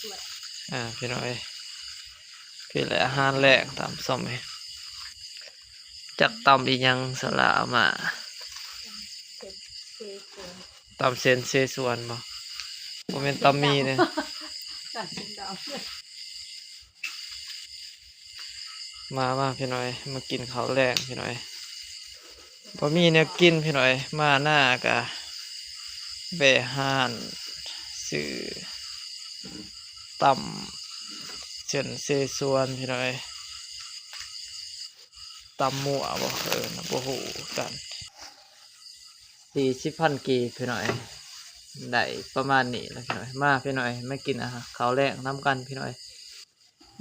ສວນ ອ່າ ພີ່ນ້ອງເອີຍ ພີ່ແຫຼະ ອາຫານແລງຕາມຊອມເອີຍ ຈັກຕຳອີ່ຫຍັງສະລະເອົາມາ ຕຳເສັ້ນເຊຊວນບໍ່? ບໍ່ແມ່ນຕຳໝີ່ເດ້. ມາ ມາ ພີ່ນ້ອງເອີຍ ມາກິນເຂົ້າແລງ ພີ່ນ້ອງເອີຍ ບໍ່ມີແນວກິນ ພີ່ນ້ອງເອີຍ ມານາກະແວ່ຮ້ານຊື້ຕຳເສັ້ນເຊຊວນ ພີ່ນ້ອງເອີຍ ຕຳມົ້ວບໍ່ ເອີ ບໍ່ຮູ້ຄືກັນ. ສີ່ສິບພັນກີບ ພີ່ນ້ອງເອີຍ ໄດ້ປະມານນີ້ແຫຼະ ພີ່ນ້ອງເອີຍ. ມາ ພີ່ນ້ອງເອີຍ ມາກິນອາຫານເຂົ້າແລງນຳກັນ ພີ່ນ້ອງເອີຍ.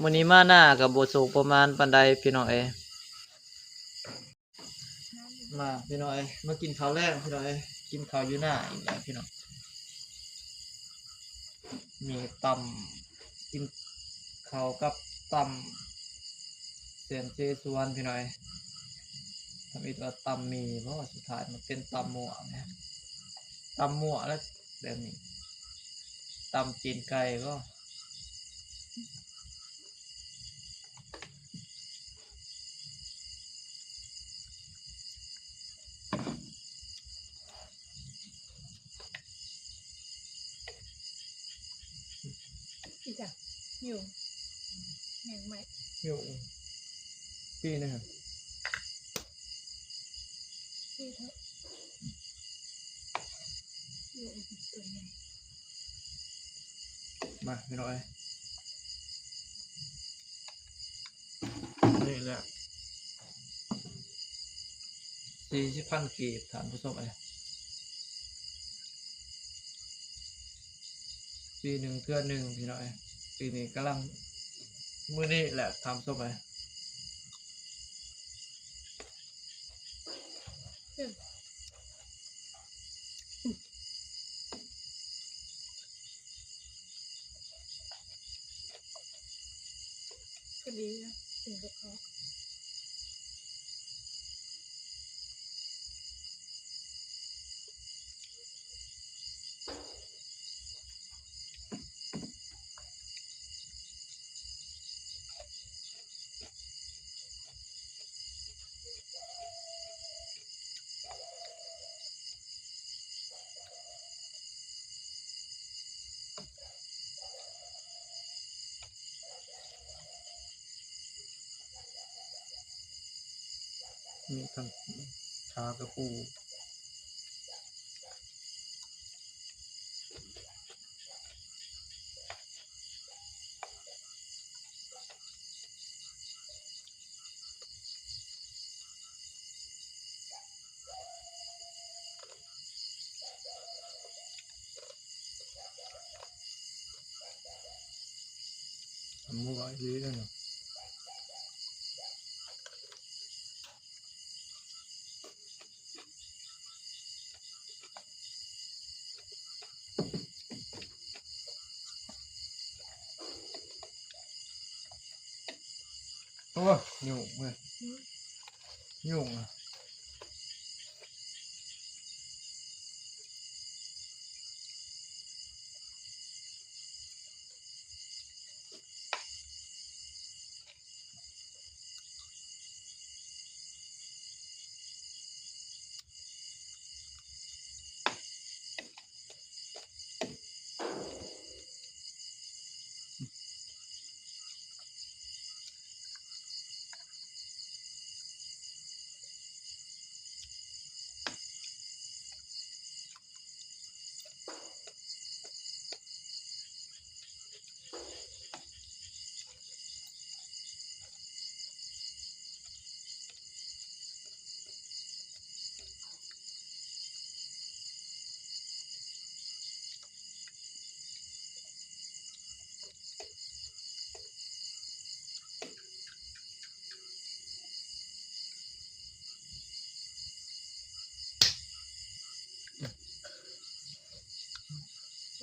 ມື້ນີ້ມານາກໍບໍ່ສົບປະມານປານໃດ ພີ່ນ້ອງເອີຍ. ມາ ພີ່ນ້ອງເອີຍ ມາກິນເຂົ້າແລງ ພີ່ນ້ອງເອີຍ ກິນເຂົ້າຢູ່ນາອີກແລ້ວ ພີ່ນ້ອງ. ມີຕຳ ກິນເຂົ້າກັບຕຳເສັ້ນເຊຊວນ ພີ່ນ້ອງເອີຍ. ທຳອິດວ່າຕຳໝີ່ບໍ່ ສຸດທ້າຍມັນເປັນຕຳມົ້ວແຫຼະ ຕຳມົ້ວແຫຼະແບບນີ້ ຕຳຕີນໄກ່ບໍ່. ອີຫຍັງ? ຍຸງ ແມງໄມ້ ຍຸງ ປີນະ ປີເຖາະ ຍຸງຕົວໃຫຍ່. ມາ ພີ່ນ້ອງເອີຍ ນີ້ແຫຼະ ສີ່ສິບພັນກີບ ທ່ານຜູ້ຊົມເອີຍ. ປີໜຶ່ງເທື່ອໜຶ່ງ ພີ່ນ້ອງເອີຍ. ປີນີ້ກຳລັງ ມື້ນີ້ແຫຼະ ທ່ານຜູ້ຊົມເອີຍ. ກໍດີນະ ກິນກັບເຂົ້າ. ມີທັງຊາກະປູ. ໝູ່ໄວ້ດີເດ້ເນາະ. ໂອ້ຍ ຍຸງເວີຍ ຍຸງ.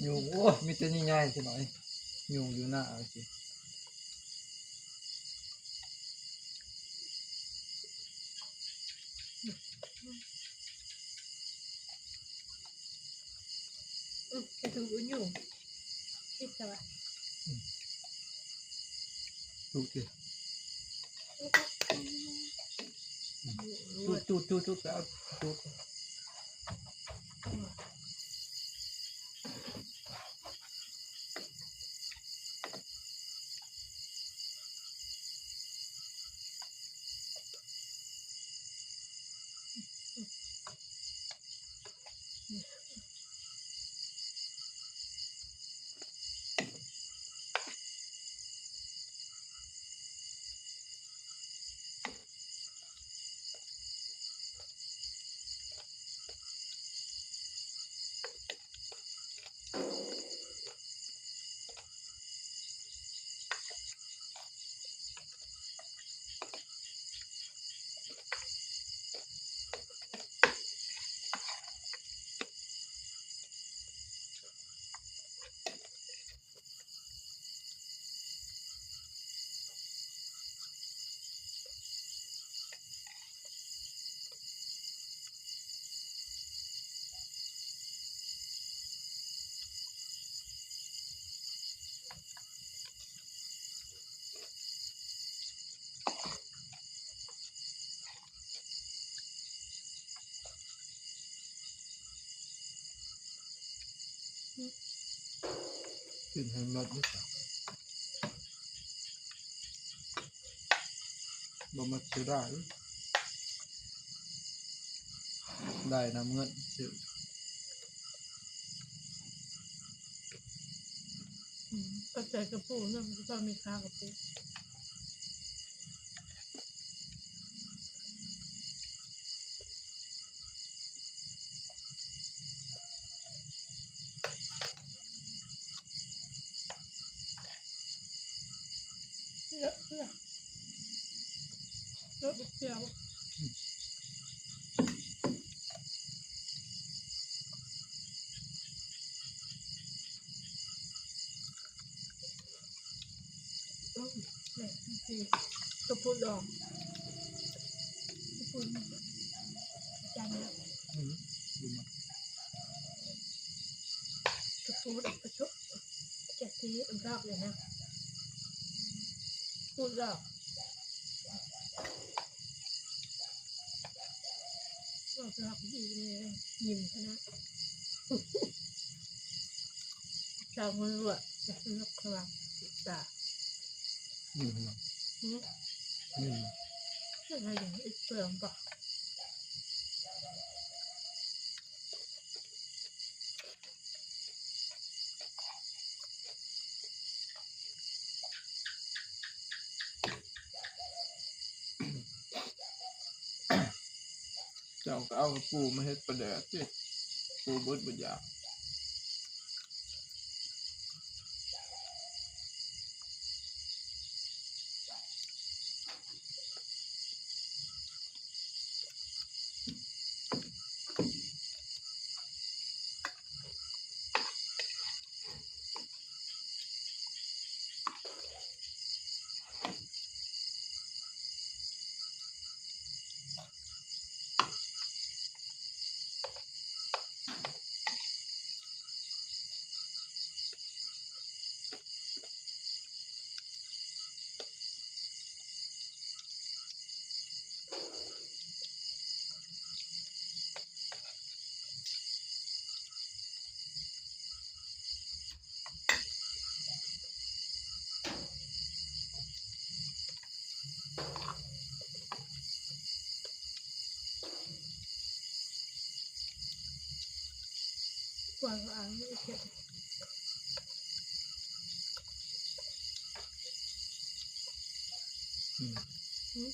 ຍຸງ ໂອ້ຍ ມີແຕ່ໃຫຍ່ໆ ຊະໜ້ອຍ ຍຸງຢູ່ໜ້າ ໂອເຄ. ອືມ ກະຖືກຢູ່ ຄິດແຕ່ວ່າ ຈູດຕິ ຈູດ ຈູດ ຈູດ ຈູດ ເອົາ ຈູດ. ກິນໃຫ້ໝົດເດີ ບໍ່ໝົດເສຍດາຍ ໄດ້ນຳເງິນຊື້. ອືມ ເຂົ້າໃຈກະປູນຳ ມັນກໍຕ້ອງມີຄ່າກະປູ. ເຍາະເນາະ ເຍາະເນາະ ບໍ່ກ່ຽວ. ອືມ ແມ່ນ ກະປຸດອອກ ກະປຸດ ຈານນະ ອືມ ກະປຸດ ກະປຸດ ຈະຊິດອກເລີຍນະ ປຸດອອກ. ອອກດອກດີເລີຍ ຍິ້ມຂະໜາດ ຊາວເມືອງຫຼວງ ຈະສະໜຸກຂະຫວ່າງສຶກສາ. ຍິ້ມຂະໜາດ ຫືມ ຍິ້ມ ຈັ່ງໃດເດ ອີກເຄື່ອງບໍ່? ເຈົ້າກໍເອົາປູມາເຮັດປາແດກຕິ ປູເບິດບໍ່ຢາກ. ອືມ ອືມ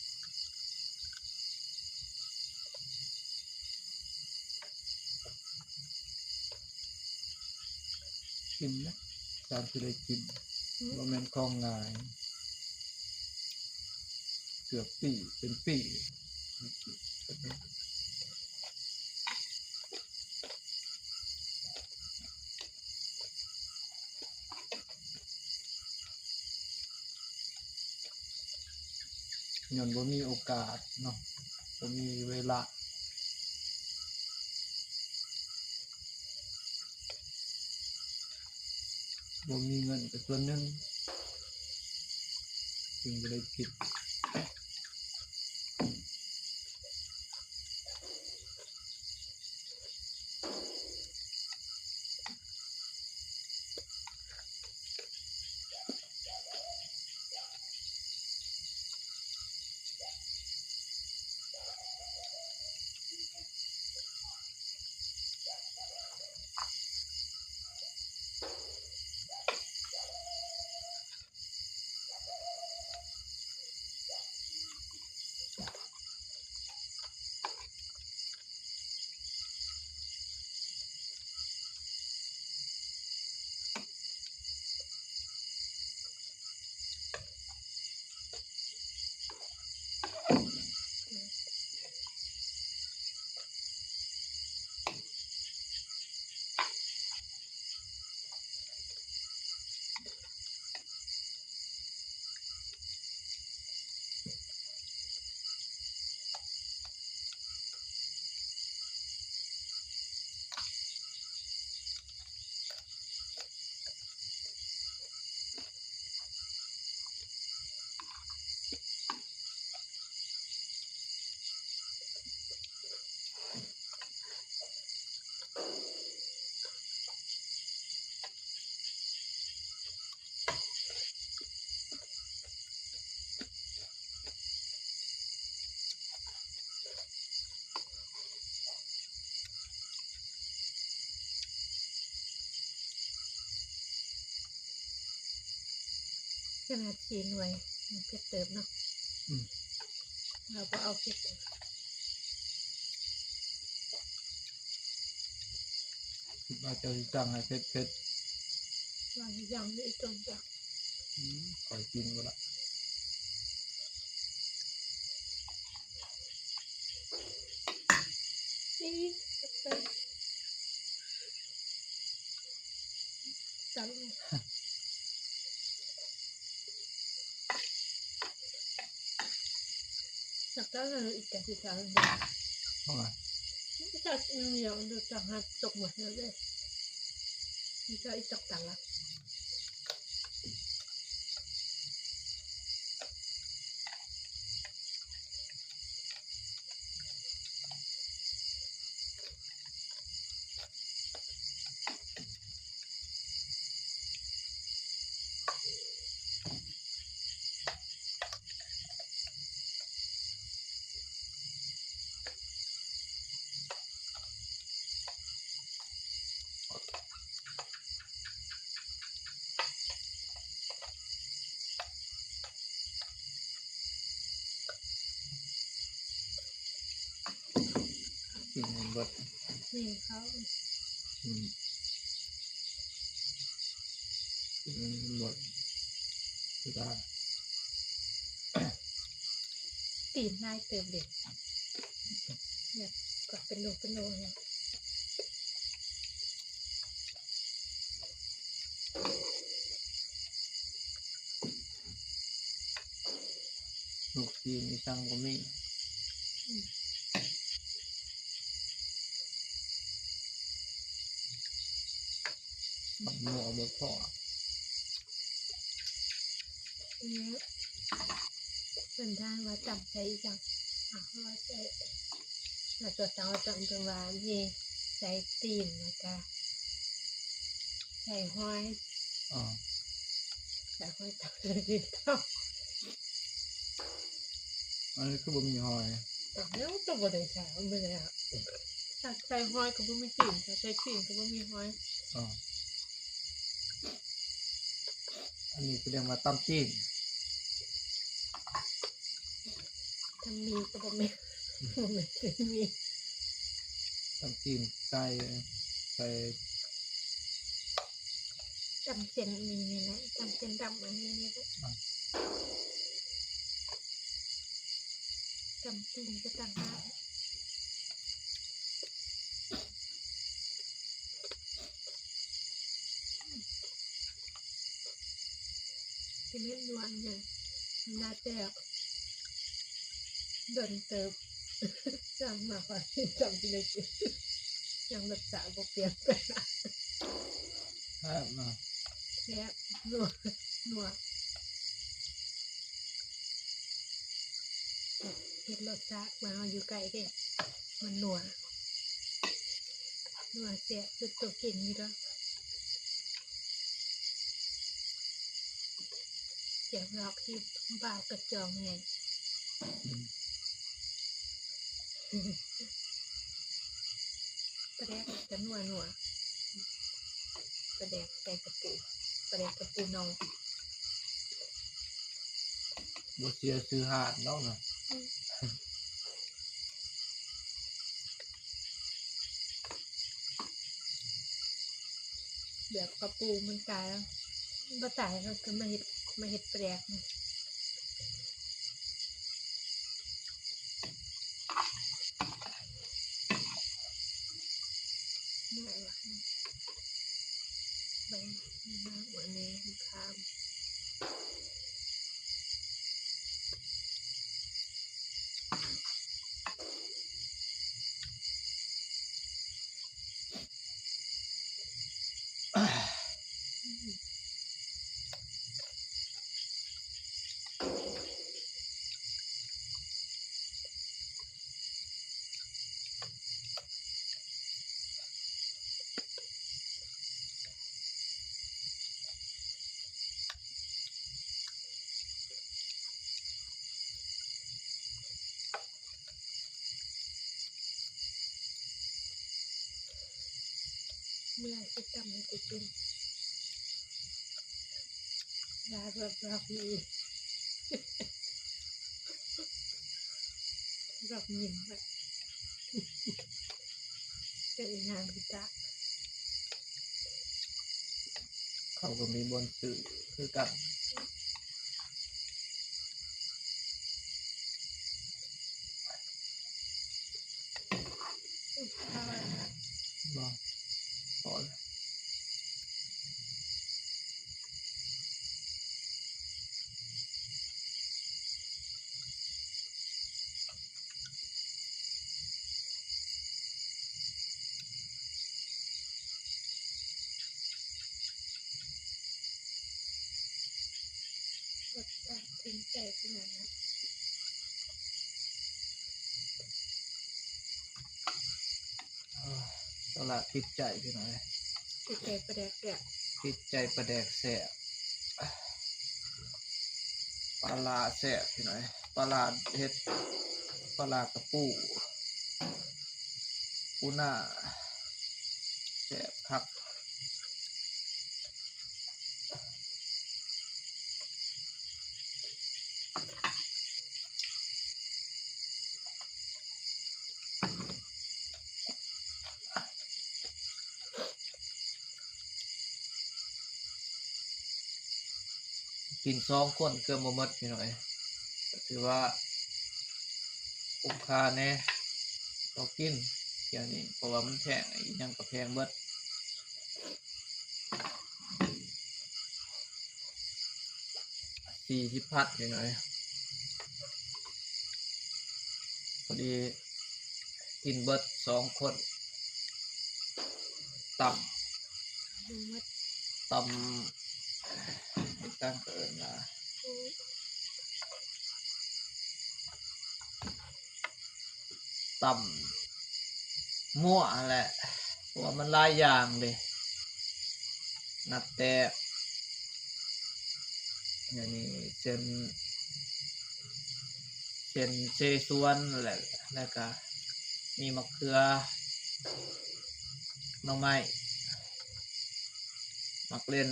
ກິນນະ ຕາມທີ່ໄດ້ກິນ ອືມ ບໍ່ແມ່ນຂອງງ່າຍ ເກືອບປີ ເປັນປີ. ຍ້ອນບໍ່ມີໂອກາດເນາະ ບໍ່ມີເວລາ. ບໍ່ມີເງິນກໍສ່ວນໜຶ່ງຈຶ່ງບໍ່ໄດ້ກິນ. ຂະໜາດສີ່ໜ່ວຍ ມັນເຜັດເຕີບເນາະ. ອືມ ເຮົາບໍ່ເອົາເຜັດເລີຍ. ຄິດວ່າເຈົ້າຊິສັ່ງໃຫ້ເຜັດໆ. ວ່າຊິສັ່ງຢູ່ອີ່ຕົນຈ້ະ. ອືມ ຂ້ອຍກິນບໍ່ລະ. ກິນໃຫ້ເບິດ. ນີ້ເຂົາ ອືມ ກິນໃຫ້ເບິດ. ຕີນຫຼາຍເຕີບເດ ແບບກວາດເປັນໂລເປັນໂລ. ລູກຊີ້ນອີ່ສັງກໍມີ. ອືມ ໝໍບໍ່ພໍ. ນີ້ ເພິ່ນຖາມວ່າຕຳໃສ່ອີ່ຫຍັງ ເຮົາວ່າໃສ່ ແລ້ວຕົວເຕົາເພິ່ນວ່າມີໃສ່ຕີນ ແລ້ວກະໃສ່ຫອຍ. ອໍ ໃສ່ຫອຍເຕົາ ໃສ່ຕີນເຕົາ. ອັນນີ້ຄືບໍ່ມີຫອຍ? ເອົາ ເຮົາກໍບໍ່ໄດ້ໃສ່ ເອົາໄປແລ້ວ. ຖ້າໃສ່ຫອຍກໍບໍ່ມີຕີນ ຖ້າໃສ່ຕີນກໍບໍ່ມີຫອຍ. ອໍ ອັນນີ້ເຂົາເອີ້ນວ່າຕຳຕີນ. ຕຳໝີ່ກໍບໍ່ແມ່ນ ບໍ່ແມ່ນຕຳໝີ່ ຕຳຕີນໄກ່ ໃສ່ ຕຳເສັ້ນອັນນີ້ນີ້ແຫຼະ ຕຳເສັ້ນດຳອັນນີ້ນີ້ແຫຼະ. ອ່າ ຕຳຕີນກໍຕ່າງຫາກ. ຊິເຮັດຢູ່ອັນຫຍັງ ໜ້າແຈກ ດົນເຕີບ ຈຳມາວ່າ ຈຳຊິໄດ້ກິນ ຍັງລົດຊາດບໍ່ປ່ຽນໄປ. ແຊບເນາະ. ແຊບ ນົວ ນົວ ເຮັດລົດຊາດ ເມື່ອເຮົາຢູ່ໃກ້ເດ້ ມັນນົວ ນົວແຊບ ຄືໂຕກິນຢູ່ດອກ ແຈ່ວລອກທີ່ບ່າວກະຈອງໃຫຍ່ ປາແດກກະນົວໆ ປາແດກໃສ່ກະປູ ປາແດກກະປູໜອງ ບໍ່ເຊື່ອຊື້ຮ້ານດອກນະ ແບບກະປູມັນຕາຍ ບໍ່ຕາຍເຮົາກະມາເຮັດ ມາເຮັດປາແດກ ເມື່ອຊິຕຳໃຫ້ກູກິນ ລາບ ລາບ ລາບມີ ລາບຍິນແບບ ເປັນອີຫຍັງຄືຕາ ເຂົາກະມີບ່ອນຊື້ຄືກັນ. ບໍ່ ພໍແລ້ວ. ສາລະຕິດໃຈພີ່ນ້ອງເອີຍ ຕິດໃຈປາແດກແຊບ ຕິດໃຈປາແດກແຊບ ປາຫຼ້າແຊບພີ່ນ້ອງເອີຍ ປາຫຼ້າເຮັດ ປາຫຼ້າກະປູ ປູໜ້າ ແຊບຄັກ. ກິນສອງຄົນເກືອບບໍ່ໝົດພີ່ນ້ອງເອີຍ ກະຖືວ່າຄຸ້ມຄ່າແດ່ ພໍກິນ ດຽວນີ້ ເພາະວ່າມັນແພງ ອີ່ຫຍັງກະແພງເບິດ. ສີ່ສິບພັນພີ່ນ້ອງເອີຍ ພໍດີກິນເບິດສອງຄົນ ຕຳ ຕຳ ອີ່ຫຍັງເອີ້ນວ່າ ຕຳມົ້ວຫັ້ນແຫຼະ ເພາະວ່າມັນຫຼາຍຢ່າງເດ້ ນັບແຕ່ ອັນນີ້ ເສັ້ນ ເສັ້ນເສສວນ ແລະ ແລ້ວກະມີໝາກເຂືອ ໜໍ່ໄມ້ ໝາກເລັ່ນ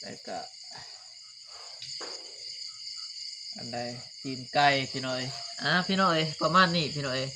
ແລ້ວກະ ອັນໃດ ຕີນໄກ່ພີ່ນ້ອງເອີຍ ອ່າ ພີ່ນ້ອງເອີຍ ປະມານນີ້ພີ່ນ້ອງເອີຍ